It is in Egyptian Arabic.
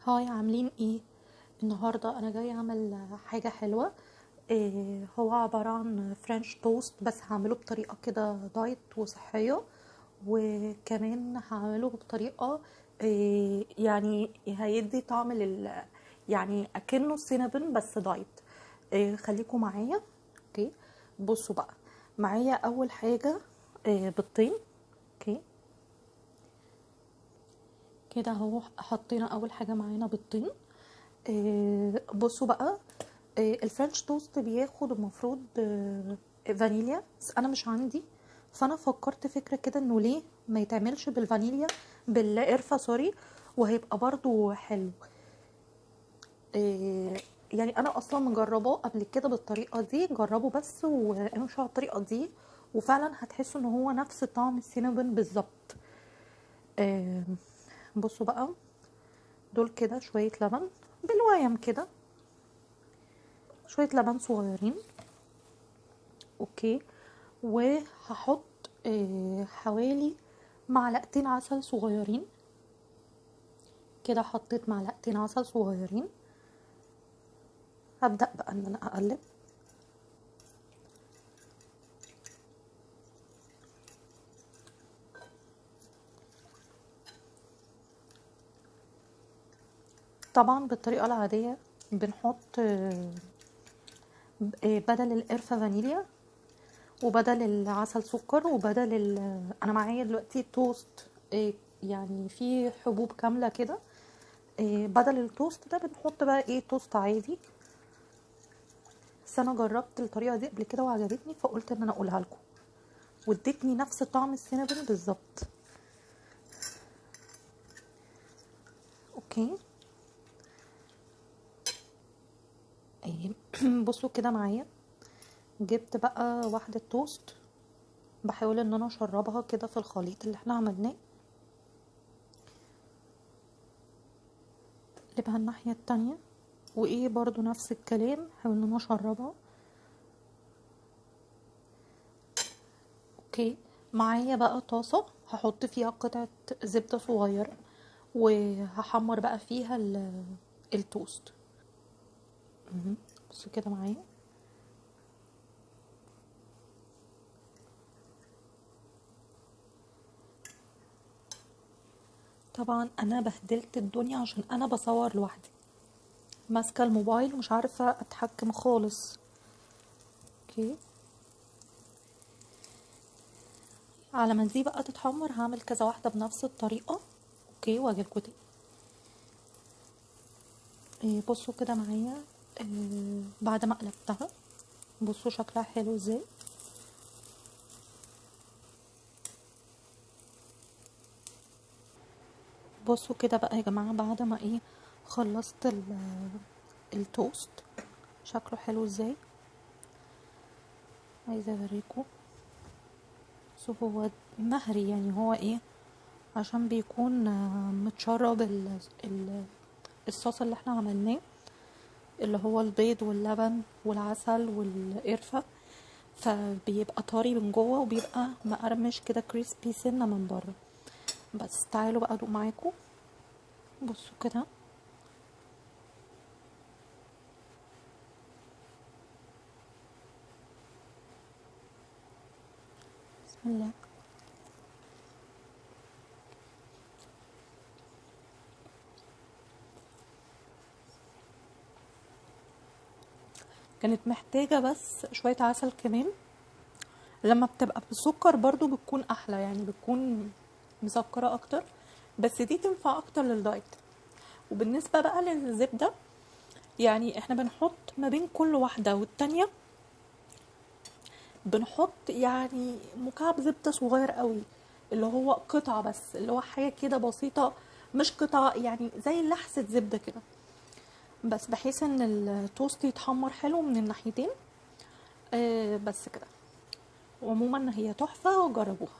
Hi، عاملين ايه النهارده؟ انا جاية اعمل حاجة حلوة. إيه هو عبارة عن French toast، بس هعمله بطريقة كده diet وصحية، وكمان هعمله بطريقة إيه يعني هيدي طعم لل يعني اكنه سينابون بس diet. إيه خليكم معايا. okay بصوا بقى معايا اول حاجة إيه بيضتين. okay كده اهو حطينا اول حاجة معانا بيضتين. إيه بصوا بقى إيه ال French toast بياخد المفروض إيه فانيليا، بس انا مش عندي، فانا فكرت فكرة كده انه ليه ما يتعملش بالفانيليا بالقرفه sorry، وهيبقى برضو حلو. إيه يعني انا اصلا مجرباه قبل كده بالطريقة دي، جربوا بس وامشوا على الطريقة دي وفعلا هتحسوا ان هو نفس طعم السينابون بالظبط. إيه بصوا بقى دول كده شوية لبن بالويم كده، شوية لبن صغيرين. okay وهحط حوالي معلقتين عسل صغيرين كده، حطيت معلقتين عسل صغيرين. هبدأ بقى ان انا اقلب. طبعا بالطريقة العادية بنحط بدل القرفة فانيليا، وبدل العسل سكر، وبدل انا معايا دلوقتي توست يعني فيه حبوب كاملة كده، بدل التوست ده بنحط بقى ايه توست عادي. بس انا جربت الطريقة دي قبل كده وعجبتني، فقلت ان انا اقولها لكم، وادتني نفس طعم السينابون بالظبط. okay بصوا كده معايا، جبت بقى واحدة توست، بحاول ان انا اشربها كده في الخليط اللي احنا عملناه. اقلبها الناحية التانية، وايه برضو نفس الكلام، حاول ان انا اشربها. okay معايا بقى طاسة هحط فيها قطعة زبدة صغيرة، وهحمر بقى فيها التوست. بصوا كده معايا، طبعا انا بهدلت الدنيا عشان انا بصور لوحدي، ماسكه الموبايل ومش عارفه اتحكم خالص. okay على ما دي بقى تتحمر هعمل كذا واحدة بنفس الطريقة. okay واجيلكوا تاني. بصوا كده معايا بعد ما قلبتها، بصوا شكلها حلو ازاي. بصوا كده بقى يا جماعة بعد ما ايه خلصت التوست شكله حلو ازاي، عايزه اوريكم. شوفوا هو مهري يعني، هو ايه عشان بيكون متشرب الصوص اللي احنا عملناه اللي هو البيض واللبن والعسل والقرفه، فبيبقى طري من جوه وبيبقى مقرمش كده كريسبي سنة من بره. بس تعالوا بقى ادوق معاكم. بصوا كده بسم الله. كانت محتاجة بس شوية عسل كمان، لما بتبقى بالسكر برضو بتكون احلى، يعني بتكون مسكرة اكتر، بس دي تنفع اكتر لل diet. وبالنسبة بقى للزبدة، يعني احنا بنحط ما بين كل واحدة والتانية بنحط يعني مكعب زبدة صغير قوي، اللي هو قطعة بس، اللي هو حاجة كده بسيطة، مش قطعة يعني زي لحسة زبدة كده بس، بحيث ان التوست يتحمر حلو من الناحيتين. بس كده. وعموما هي تحفة وجربوها.